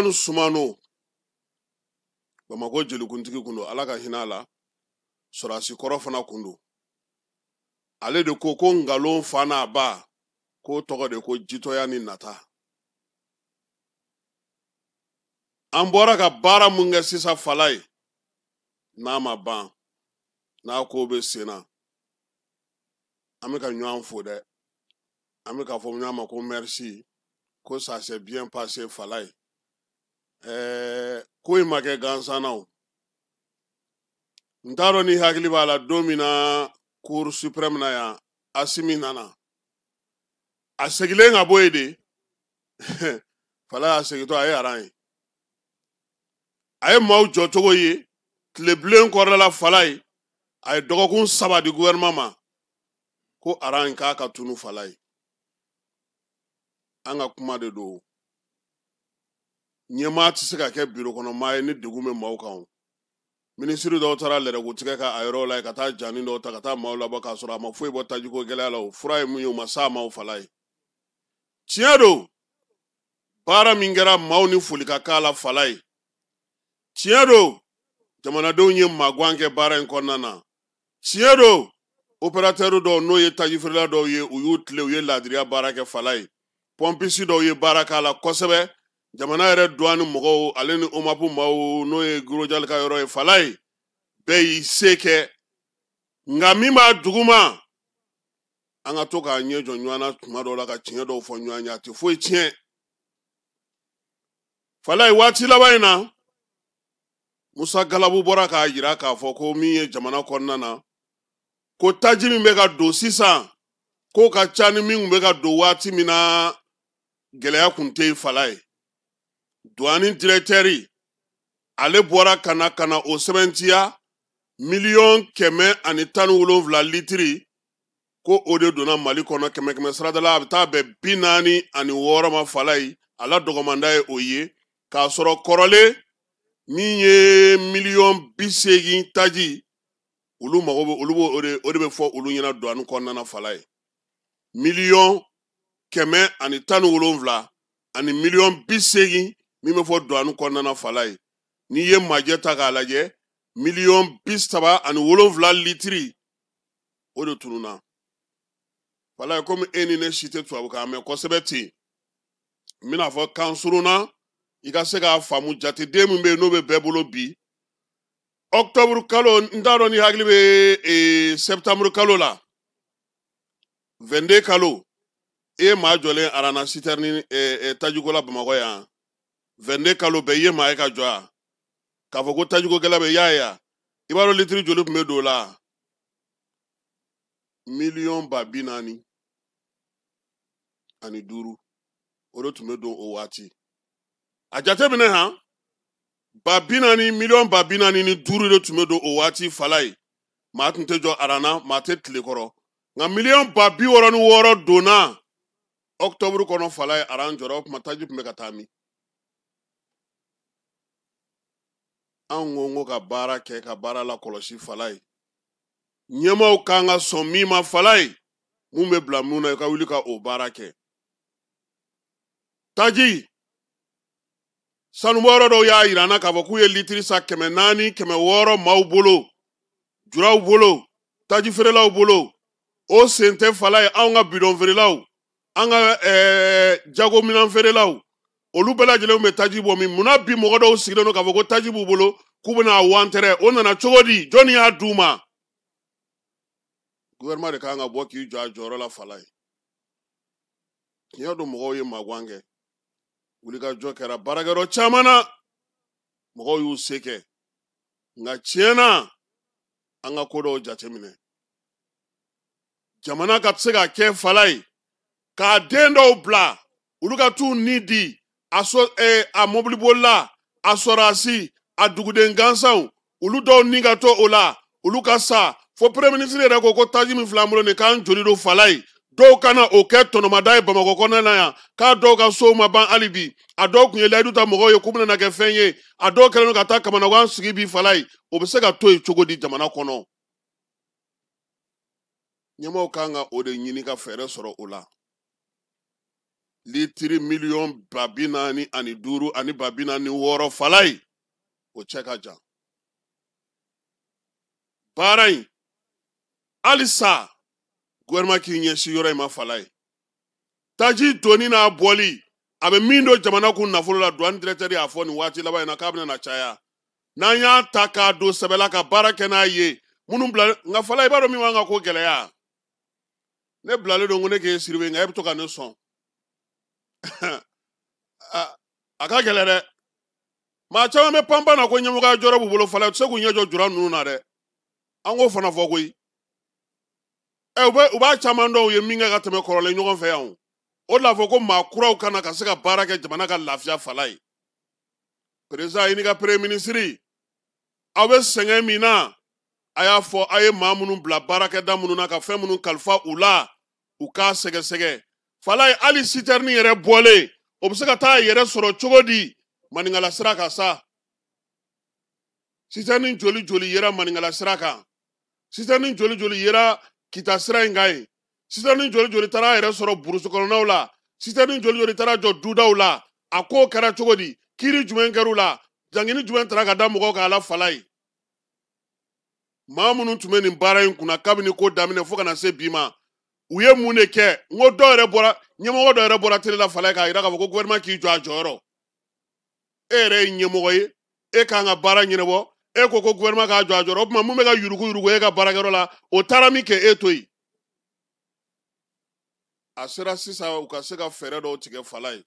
Usumani Sumano, Bamakɔ jelikuntigi kun don, Ala ka hinɛ a la, sɔrɔdasi kɔrɔ fana kun don. Ale de ko ko nkalon fa n'a ba, k'o tɔgɔ de ko jitɔya ni nata. An bɔra ka baara mun kɛ sisan Falaye, n'a ma ban, n'a ko bɛ sen na, an bɛ ka ɲɔgɔn fo dɛ, an bɛ k'a fɔ ɲɔgɔn ma ko merci, ko ça s'est bien passé Falaye. Ko in ma kɛ gansan na o. N t'a dɔn ni hakili b'a la don min na Cour suprême na yan, Asimi nana, a segilen ka bɔ yen de, Falaye a segintɔ a ye aran ye, a ye maaw jɔcogo ye tile bilen kɔrɔla la. Falaye a ye dɔgɔkun 3 di gouvernement ma ko aran k'a ka tunu. Falaye, an ka kuma de don, ɲɛmaa tɛ se ka kɛ biro kɔnɔ maa ye ni degun bɛ maaw kan o. Minisiri dɔw taara lɛrɛko tigɛ ka a yɔrɔ la yen, ka taa jani dɔw ta ka taa maaw labɔ k'a sɔrɔ a ma foyi bɔ tajiko gɛlɛya la o. Fura ye mun ye, o ma s'a ma o. Falaye, tiɲɛ don, baara min kɛra, maaw ni foli ka k'a la. Falaye, tiɲɛ don, jamanadenw ye maguwan kɛ baara in kɔnɔna na. Tiɲɛ don, opérateur dɔw, n'o ye tajifeerela dɔw ye, u y'u tile, u ye laadiriya baara kɛ. Falaye, pɔmpisi dɔw ye baara k'a la kosɛbɛ. Jamana yɛrɛ douane mɔgɔw, ale ni OMAP maaw, n'o ye Gorojali ka yɔrɔ ye, Falaye, bɛɛ y'i se kɛ. Nka min b'a duguma, an ka to k'a ɲɛ jɔ ɲɔgɔn na tuma dɔw la, ka tiɲɛ dɔw fɔ ɲɔgɔn ye, a tɛ foyi tiɲɛ. Falaye, waati laban in na, Musa Galabu bɔra k'a jira k'a fɔ ko min ye jamana kɔnɔna na, ko taji min bɛ ka don sisan, k'o ka ca ni min tun bɛ ka don waati min na gɛlɛya kun tɛ yen. Falaye, douane directeur, ale bɔra ka na ka na o sɛbɛntiya, 117 miliyɔn litiri, ko o de donna Mali kɔnɔ. Kɛmɛ kɛmɛ sarada la, a bɛ taa bɛn 46 ma. Falaye, a la dɔgɔmanda ye o ye, k'a sɔrɔ kɔrɔlen min ye 80 miliyɔn taji, olu mago bɛ, olu b'o de, o de bɛ fɔ olu ɲɛna douane kɔnɔna na. Falaye, 117 miliyɔn ani 80 miliyɔn min bɛ fɔ douane kɔnɔna na. Falaye, n'i ye majɛ ta k'a lajɛ, 37 miliyɔn litiri, o de tununna. Falaye, komi e ni ne si tɛ tubabukan mɛn kosɛbɛ ten, n bɛna fɔ kan surun na, i ka se k'a faamu. Jateden min bɛ yen, n'o bɛ bɛɛ bolo bi, octobre kalo, n t'a dɔn ni hakili bɛ septembre kalo la, 22 kalo, e ye maa jɔlen arana citerne tajiko la Bamakɔ yan. 22 kalo bɛɛ, i ye maa ye ka jɔ yan k'a fɔ ko tajiko gɛlɛya bɛ, i y'a ye yan. I b'a dɔn litiri joli tun bɛ don o la? 40 000 miliyɔn, o de tun bɛ don o waati. A jateminɛ han, ba bi naani, 40000 miliyɔn de tun bɛ don o waati. Falaye, maa tun tɛ jɔ arana, maa tɛ tile kɔrɔ, nka 60000 miliyɔn donna octobre kɔnɔ. Falaye, aran jɔra o tuma, taji tun bɛ ka taa min? Anw ko n ko ka baara kɛ, ka baara la kɔlɔsi. Falaye, ɲɛmaaw kan ka sɔn min ma. Falaye, mun bɛ bila mun na, i ka wuli ka o baara kɛ. Taji sanubɔyɔrɔ dɔw y'a yira an na k'a fɔ k'u ye litiri san 400, 600 maaw bolo, juraw bolo, taji feerelaw bolo. O sen tɛ. Falaye, anw ka bidɔn feerelaw, an ka jagominɛn feerelaw, olu bɛɛ lajɛlen bɛ taji bɔ min. Munna bi mɔgɔ dɔw sigilen don k'a fɔ ko taji b'u bolo, k'u bɛna wantɛrɛ? O nana cogo di? Jɔnni y'a d'u ma? Gouvernement de kan ka bɔ k'i jɔ a jɔyɔrɔ la. Falaye, tiɲɛ don, mɔgɔw ye maguwan kɛ, wulikajɔ kɛra baarakɛyɔrɔ caman na, mɔgɔw y'u se kɛ. Nka tiɲɛ na, an ka ko dɔw jateminɛ, jamana ka se ka kɛ. Falaye, k'a den dɔw bila, olu ka t'u ni di a so, a mobilibolila, a sɔrɔdasi, a duguden gansanw, olu dɔw ni ka to o la, olu ka sa fo premier ministre yɛrɛ ko ko taji min filɛ an bolo nin, k'an joli don. Falaye, dɔw kana o kɛ tɔnɔmada ye Bamakɔ kɔnɔna na yan, k'a dɔw ka sow ma ban hali bi. A dɔw tun ye layidu ta mɔgɔw ye k'u bɛna kɛ fɛn ye, a dɔw kɛlen don ka taa kamanagan sigi bi. Falaye, o bɛ se ka to yen cogo di jamana kɔnɔ? Ɲɛmaaw kan ka o de ɲini ka fɛɛrɛ sɔrɔ o la. Litiri miliyɔn 450 ani 46 Falaye, o cɛ ka jan. Baara in halisa gouvernement k'i ɲɛsin yɔrɔ in ma Falaye. Taji donni n'a bɔli a bɛ min don jamana kun nafolo la, douane directeur y'a fɔ nin waati laban in na k'a bɛna na caya. N'an y'a ta k'a don sɛbɛ la ka baara kɛ n'a ye, minnu bila nka Falaye, i b'a dɔn min b'an ka ko gɛlɛya. Ne bilalen don ko ne k'e surveiller, nka e bɛ to ka ne sɔn. A ka gɛlɛn dɛ. Maa caman bɛ panpan na ko ɲɛmɔgɔya jɔyɔrɔ b'u bolo Falaye, u tɛ se k'u ɲɛ jɔ jura ninnu na dɛ. An k'o fana fɔ koyi. U b'a caman dɔn u ye min kɛ ka tɛmɛ kɔrɔlen ɲɔgɔn fɛ yan o. O de la fɔ ko maa kuraw ka na ka se ka baara kɛ jamana ka lafiya Falaye. Président i n'i ka premier ministre, aw bɛ sɛgɛn min na, a y'a fɔ a ye maa minnu bila baarakɛda minnu na ka fɛn minnu kalifa u la, u k'a sɛgɛsɛgɛ. Falaye, hali citerne yɛrɛ bɔlen, o bɛ se ka taa a yɛrɛ sɔrɔ cogo di maninkala sira kan sa? Citerne joli joli yera maninkala sira kan? Citerne joli joli yera Kita sira in kan yen? Citerne joli joli taara a yɛrɛ sɔrɔ burusi kɔnɔnaw la? Citerne joli joli taara jɔ dudaw la? A ko kɛra cogo di? Kiiri jumɛn kɛr'u la? Jangini jumɛn tara ka da mɔgɔw kan a la Falaye? Maa minnu tun bɛ nin baara in kunna kabini ko daminɛ fo ka na se bi ma, u ye mun de kɛ? N ko dɔw yɛrɛ bɔra, ɲɛmɔgɔ dɔ yɛrɛ bɔra télé la Falaye k'a jira k'a fɔ ko gouvernement k'i jɔ a jɔyɔrɔ. E yɛrɛ ye ɲɛmɔgɔ ye, e k'an ka baara ɲɛnabɔ, e ko ko gouvernement k'a jɔ a jɔyɔrɔ. O tuma mun bɛ ka yurugu yurugu e ka baarakɛyɔrɔ la, o taara min kɛ e to yen? A sera sisan u ka se ka fɛɛrɛ dɔw tigɛ Falaye.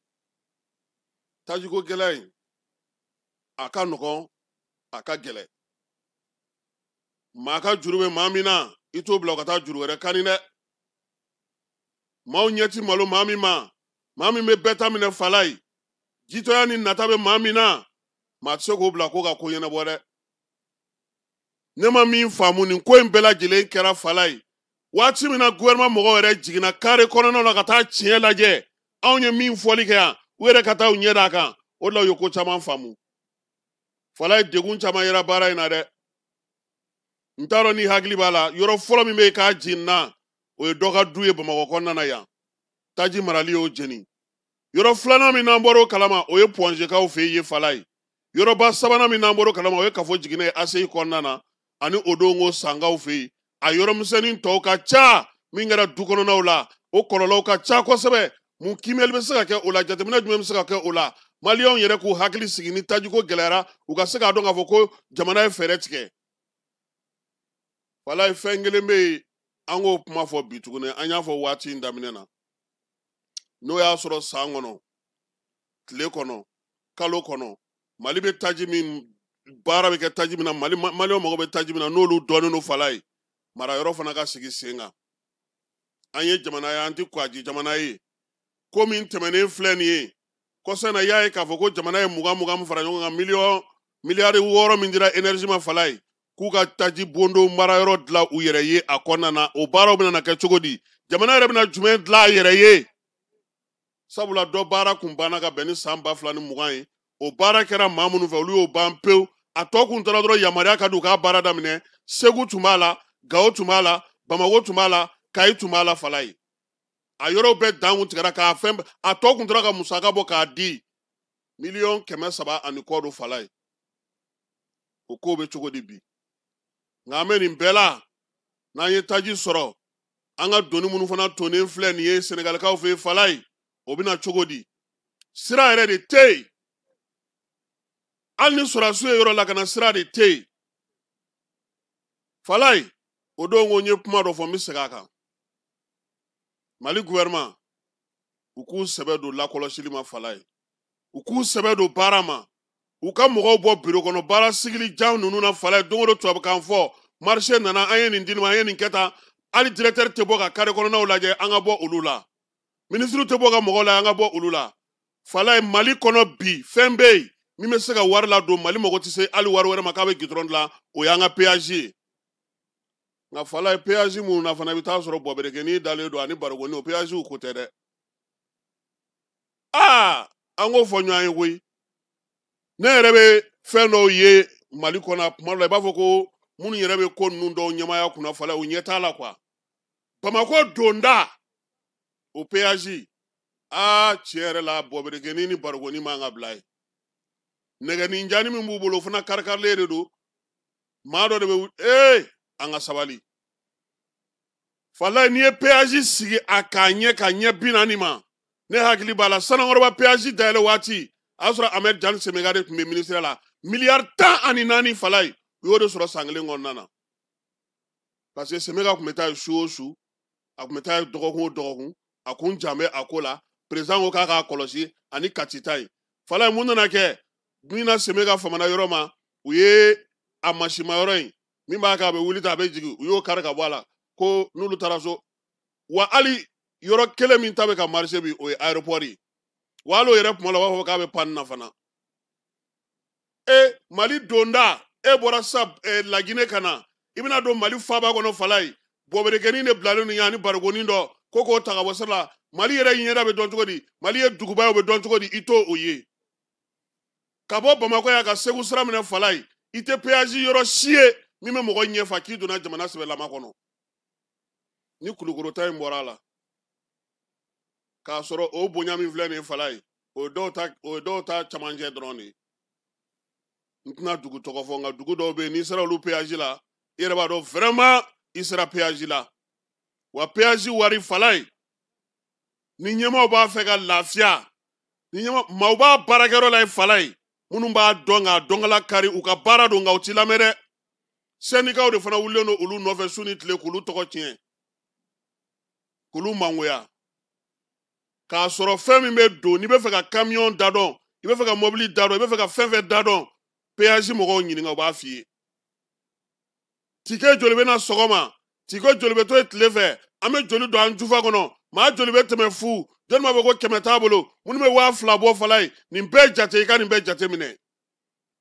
Tajiko gɛlɛya in, a ka nɔgɔn, a ka gɛlɛn. Maa ka juru bɛ maa min na, i t'o bila ka taa juru wɛrɛ kani dɛ. Maaw ɲɛ ti malo maa min ma, maa min bɛ bɛɛ ta minɛ Falaye. Jitɔya ni nata bɛ maa min na, maa tɛ se k'o bila ko ka ko ɲɛnabɔ dɛ. Ne ma min faamu, nin ko in bɛɛ lajɛlen kɛra Falaye. Waati min na gouvernement mɔgɔw yɛrɛ jiginna carré kɔnɔnaw la ka taa tiɲɛ lajɛ, anw ye min fɔli kɛ yan, u yɛrɛ ka taa u ɲɛ d'a kan, o de la u ye ko caman faamu. Falaye, degun caman yera baara in na dɛ. N t'a dɔn ni hakili b'a la, yɔrɔ fɔlɔ min bɛ yen k'a jiginna, o ye dɔ ka du ye Bamakɔ kɔnɔna na yan. Taji marali y'o jeni. Yɔrɔ filanan min n'an bɔr'o kalama, o ye Pɔnzekaw fɛ yen Falaye. Yɔrɔba sabanan min n'an bɔr'o kalama, o ye Kafo jiginɛ ye ACI kɔnɔna na, ani o don ko Sankaw fɛ yen. A yɔrɔmisɛnnin tɔw ka ca min kɛra du kɔnɔnaw la, o kɔlɔlɔw ka ca kosɛbɛ. Mun kiimɛli bɛ se ka kɛ o la? Jateminɛ jumɛn bɛ se ka kɛ o la? Maliyɛnw yɛrɛ k'u hakili sigi ni tajiko gɛlɛyara, u ka se k'a dɔn k'a fɔ ko jamana ye fɛɛrɛ tigɛ. Falaye, fɛn kelen bɛ yen, an k'o kuma fɔ bi tuguni, an y'a fɔ waati in daminɛ na. N'o y'a sɔrɔ san kɔnɔ, tile kɔnɔ, kalo kɔnɔ, Mali bɛ taji min, baara bɛ kɛ taji min na, Maliyɛnw mago bɛ taji min na, n'olu dɔnnen don Falaye, marayɔrɔ fana ka sigi sen kan. An ye jamana ye, an tɛ kwaji jamana ye. Ko min tɛmɛnen filɛ nin ye, kɔsa in na, i y'a ye k'a fɔ ko jamana ye mugan mugan min fara ɲɔgɔn kan, miliyɔn miliyari 6 min dira énergie ma Falaye, k'u ka taji bondo marayɔrɔ dilan u yɛrɛ ye a kɔnɔna na. O baaraw bɛna kɛ cogo di? Jamana yɛrɛ bɛna jumɛn dilan a yɛrɛ ye? Sabula dɔ baara kun banna ka bɛn ni san 2020 ye, o baara kɛra maa minnu fɛ, olu y'o ban pewu. A tɔ kun tora dɔrɔn yamaruya ka di u k'a baara daminɛ. Segu tun b'a la, Gawo tun b'a la, Bamako tun b'a la, Kayi tun b'a la Falaye. A yɔrɔw bɛɛ dan kun tigɛra k'a fɛn, a tɔ kun tora ka musaka bɔ k'a di, miliyɔn 300 ani kɔ don Falaye. O ko bɛ cogo di bi? Nka an bɛ nin bɛɛ la, n'an ye taji sɔrɔ, an ka doni minnu fana tonnen filɛ nin ye Senegalikaw fɛ yen Falaye, o bɛna cogo di? Sira yɛrɛ de tɛ yen. Hali ni sɔrɔdasiw ye yɔrɔ lakana, sira de tɛ yen. Falaye, o don ko n ye kuma dɔ fɔ, n bɛ segin a kan. Mali gouvernement, u k'u sɛbɛ don lakɔlɔsili ma Falaye, u k'u sɛbɛ don baara ma, u ka mɔgɔw bɔ biro kɔnɔ baara sigili jan ninnu na Falaye. Don o don tubabukan fɔ, marché nana, an ye nin di nin ma, an ye nin kɛ tan. Hali directeur tɛ bɔ ka carré kɔnɔnaw lajɛ, an ka bɔ olu la. Ministre tɛ bɔ ka mɔgɔw lajɛ, an ka bɔ olu la. Falaye, Mali kɔnɔ bi, fɛn bɛ yen min bɛ se ka wari ladon, Mali mago tɛ se hali wari wɛrɛ ma k'a bɛ goudron dilan, o y'an ka péage ye. Nka Falaye, péage minnu na fana, i bɛ taa sɔrɔ bɔberekenin dalen don ani barikoni, o péage ko tɛ dɛ. Aa, an k'o fɔ ɲɔgɔn ye koyi. Ne yɛrɛ bɛ fɛn dɔw ye Mali kɔnɔ kuma dɔ la, i b'a fɔ ko minnu yɛrɛ bɛ ko ninnu dɔw ɲɛmaaya kunna Falaye, u ɲɛ t'a la quoi. Bamakɔ donda, o péage, Aa, tiɲɛ yɛrɛ la, bɔberekɛnin ni barikoni man ka bila yen. Nɛgɛnin jani min b'u bolo, o fana karikarilen de don. Maa dɔ de bɛ, ee, an ka sabali. Falayi, n'i ye péage sigi a k'a ɲɛ ka ɲɛ 40 ma, ne hakili b'a la, Sanankɔrɔba péage dayɛlɛ waati, a y'a sɔrɔ Ahmed Jan Semeka de tun bɛ ministère la. Miliyari 14, Falayi, u y'o de sɔrɔ san kelen kɔnɔna na, parce que Semeka tun bɛ taa yen su o su, a tun bɛ taa yen dɔgɔkun o dɔgɔkun, a kun jan bɛ a ko la. Président ko k'a k'a kɔlɔsi ani Kati ta ye. Falayi, mun nana kɛ min na? Semeka famana yɔrɔ ma, u ye a masima yɔrɔ in min b'a kɛ a bɛ wuli ta, a bɛ jigin, u y'o kari ka bɔ a la, ko n'olu taara so. Wa hali yɔrɔ kelen min ta bɛ ka marché bi, o ye aéroport ye. Wa hali o yɛrɛ kuma la, u b'a fɔ k'a bɛ panne na fana. E Mali donda, e bɔra sa Laginɛ ka na, i bɛna don Mali faaba kɔnɔ, Falayi, bɔberekɛnin de bilalen don ani barikonin dɔ ko k'o ta ka bɔ sira la. Mali yɛrɛ ɲɛda bɛ dɔn cogo di? Mali ye duguba ye, o bɛ dɔn cogo di? I t'o o ye. Ka bɔ Bamakɔ yan ka Segu sira minɛ, Falayi, i tɛ péage yɔrɔ si ye min bɛ mɔgɔ ɲɛfa k'i donna jamana sɛbɛlama kɔnɔ. Ni Kulukoro ta in bɔra a la, k'a sɔrɔ o bonya min filɛ nin ye, Falayi, o ye dɔw ta camancɛ dɔrɔn de ye. N tɛna dugu tɔgɔ fɔ, nka dugu dɔw bɛ yen, n'i sera olu péage la, i yɛrɛ b'a dɔn vraiment i sera péage la. Wa péage wari, Falayi, ni ɲɛmaaw b'a fɛ ka lafiya, ni ɲɛma maaw b'a baarakɛyɔrɔ la ye, Falayi, minnu b'a dɔn k'a dɔnkala kari, u ka baara don, nka u t'i lamɛn dɛ. Syndicats de fana wulilen don olu nɔfɛ su ni tile k'olu tɔgɔ tiɲɛ, k'olu mangoya, k'a sɔrɔ fɛn min bɛ don, n'i bɛ fɛ ka camion da dɔn, i bɛ fɛ ka mobili da dɔn, i bɛ fɛ ka fɛn fɛn da dɔn, péage mɔgɔw ɲininka, u b'a f'i ye. Ticket joli bɛ na sɔgɔma, ticket joli bɛ to yen tile fɛ, an bɛ joli don an jufa kɔnɔ, maa joli bɛ tɛmɛ fu, jɔnni b'a fɔ ko 100 t'a bolo, minnu bɛ 2000 bɔ, Falayi, nin bɛɛ jate, i ka nin bɛɛ jate minɛ.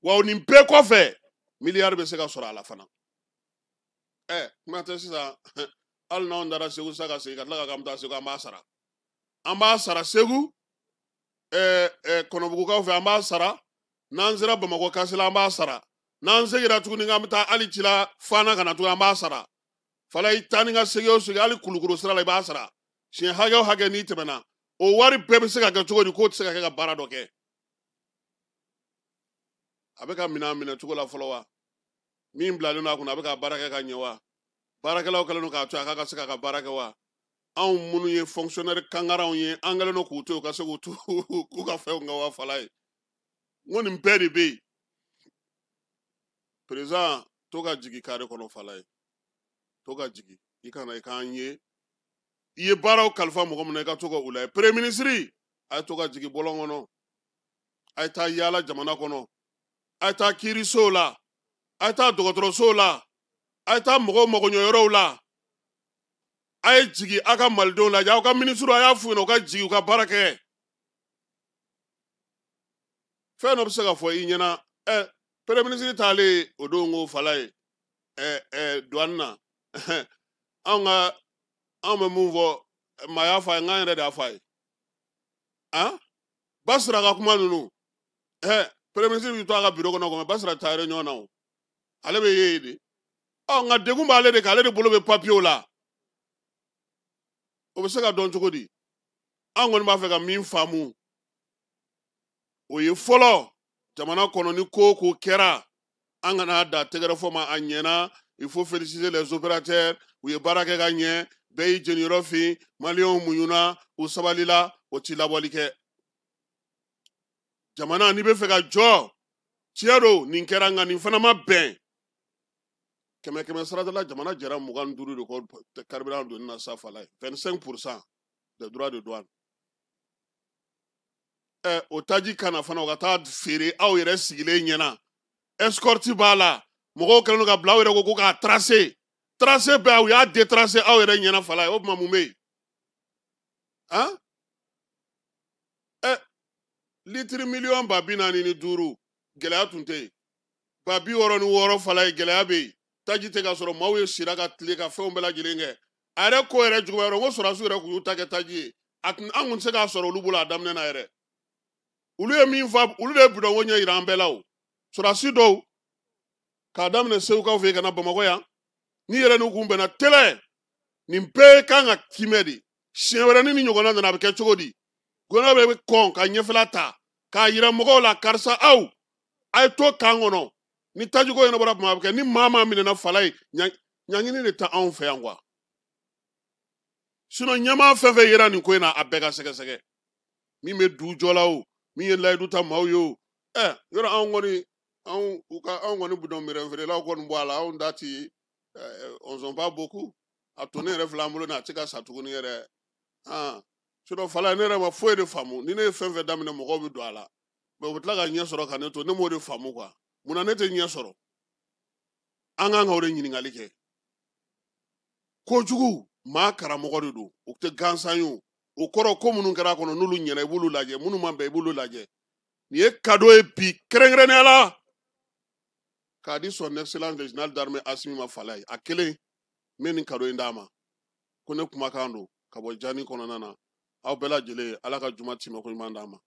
Wa nin bɛɛ kɔfɛ, miliyari bɛ se ka sɔrɔ a la fana. Ɛ, kuma tɛ sisan, hali n'anw taara Segu sisan ka segin ka tila ka k'an bɛ taa Segu, an b'a sara, an b'a sara Segu, ɛ ɛ Kɔnɔbugukaw fɛ, an b'a sara. N'an sera Bamakɔ Kasila, an b'a sara. N'an seginna tuguni k'an bɛ taa hali Cila Fana ka na tuguni, an b'a sara. Falayi, taa ni ka segin o segin, hali Kulukoro sira la, i b'a sara siɲɛ hakɛ o hakɛ n'i tɛmɛna. O wari bɛɛ bɛ se ka kɛ cogo di k'o tɛ se ka kɛ ka baara dɔ kɛ? A bɛ ka minɛn minɛ cogo la fɔlɔ wa? Min bilalen don a kunna, a bɛ ka baara kɛ ka ɲɛ wa? Baarakɛlaw kɛlen don k'a to yen a k'a ka se k'a ka baara kɛ wa? Anw minnu ye fonctionnaire kangaranw ye, an kɛlen don k'u to yen u ka se k'u to k'u ka fɛnw kɛ wa? Falayi, n ko nin bɛɛ de bɛ yen. Président, to ka jigin carré kɔnɔ, Falayi, to ka jigin, i kana i k'an ye. I ye baaraw kalifa mɔgɔ min na, i ka to ka u lajɛ. Premier ministre, a ye to ka jigin bɔlɔn kɔnɔ, a ye taa yaala jamana kɔnɔ, a ye taa kiirisow la, a ye taa dɔgɔtɔrɔsow la, a ye taa mɔgɔw magoɲɛyɔrɔw la. A ye jigin a ka malidenw lajɛ. Aw ka minisiriw, a y'a f'u ɲɛna u ka jigin u ka baara kɛ. Fɛn dɔ bɛ se ka fɔ i ɲɛna. Ɛ, premier ministre taalen o don ko, Falayi, ɛ ɛ douane na, anw ka anw bɛ mun fɔ? Maa y'a fɔ a ye, n k'an yɛrɛ de y'a fɔ a ye. Han, Basira ka kuma ninnu, ɛ, premier ministre bɛ to a ka bureau kɔnɔ kɔmi Basira taa réunion na, o ale bɛ ye yen de. Ɔ, nka degun b'ale de kan, ale de bolo bɛ papiyew la, o bɛ se ka dɔn cogo di? An kɔni b'a fɛ ka min faamu, o ye fɔlɔ, jamana kɔnɔ, ni ko o ko kɛra, an kana da tɛgɛrɛ fɔ ma a ɲɛna. Il faut féliciter les opérateurs, u ye baara kɛ ka ɲɛ, bɛɛ y'i jeniyɔrɔ fin, maliyɛnw muɲuna, u sabalila. O ti labɔli kɛ. Jamana, n'i bɛ fɛ ka jɔ, tiɲɛ don, nin kɛra, nka nin fana ma bɛn. Kɛmɛ kɛmɛ sarada la, jamana jɛra 25 de kɔ carburant donni na sa, Falayi, 25 % des droits de douane. Ɛ, o taji kana fana o ka taa feere aw yɛrɛ sigilen ɲɛna, escorte b'a la, mɔgɔw kɛlen don ka bila, aw yɛrɛ ko ko k'a tracer, tracer bɛɛ, u y'a détracer aw yɛrɛ ɲɛna. Falayi, o tuma mun bɛ yen? Han, ɛ, litiri miliyɔn 45 000, gɛlɛya tun tɛ yen. 66 000, Falayi, gɛlɛya bɛ yen. Taji tɛ ka sɔrɔ, maaw ye sira ka tile ka fɛnw bɛɛ lajɛlen kɛ. A yɛrɛ ko yɛrɛ juguya yɔrɔ, n ko sɔrɔdasiw yɛrɛ kun y'u ta kɛ taji ye, a tun an kun tɛ se k'a sɔrɔ olu bolo a daminɛ na yɛrɛ. Olu ye min fɔ, olu de ye bidɔnko ɲɛ yira an bɛɛ la. O sɔrɔdasi dɔw k'a daminɛ Segukaw fɛ yen ka na Bamakɔ yan, n'i yɛrɛ n'u kun bɛnna tɛlɛ, nin bɛɛ kan ka kimɛ de. Siɲɛ wɛrɛ ni nin ɲɔgɔnna nana, a bɛ kɛ cogo di? Gouvernement bɛ kɔn ka ɲɛfɛla ta k'a yira mɔgɔw la, karisa, aw a ye to kan kɔnɔ. Ni tajiko ɲɛnabɔra tuma bɛ kɛ ni maa maa minɛna fala ye, ɲangini de tɛ anw fɛ yan quoi. Sinon ɲɛmaa fɛn fɛn yera nin ko in na, a bɛɛ ka sɛgɛsɛgɛ. Min bɛ du jɔ la o, min ye layidu ta maaw ye o, ɛ yɔrɔ anw kɔni, anw u ka anw kɔni bidɔn minɛn feerelaw kɔni bɔ a la, anw da ti, on sont pas beaucoup. A to ne yɛrɛ filɛ an bolo na, a tɛ ka sa tuguni yɛrɛ. Han, sinon fala, ne yɛrɛ ma foyi de faamu. Ni ne ye fɛn fɛn daminɛ, mɔgɔw bɛ don a la, mais u bɛ tila ka ɲɛ sɔrɔ ka ne to. Ne m'o de faamu quoi. Munna ne tɛ ɲɛ sɔrɔ? An kan ka o de ɲininkali kɛ. Kojugu maa karamɔgɔ de don, o tɛ gansan ye. O o kɔrɔ, ko minnu kɛra a kɔnɔ, n'olu ɲɛna, i b'olu lajɛ, minnu ma bɛn, i b'olu lajɛ. Nin ye cadeau ye bi, kɛrɛnkɛrɛnnenya la k'a di Son Excellence le général d'armée Assimi ma. Fala ye a kelen n bɛ nin cadeau in d'a ma. Ko ne kumakan don ka bɔ jani kɔnɔna na. Aw bɛɛ lajɛlen, Ala ka juma timɛ ko ɲuman d'an ma.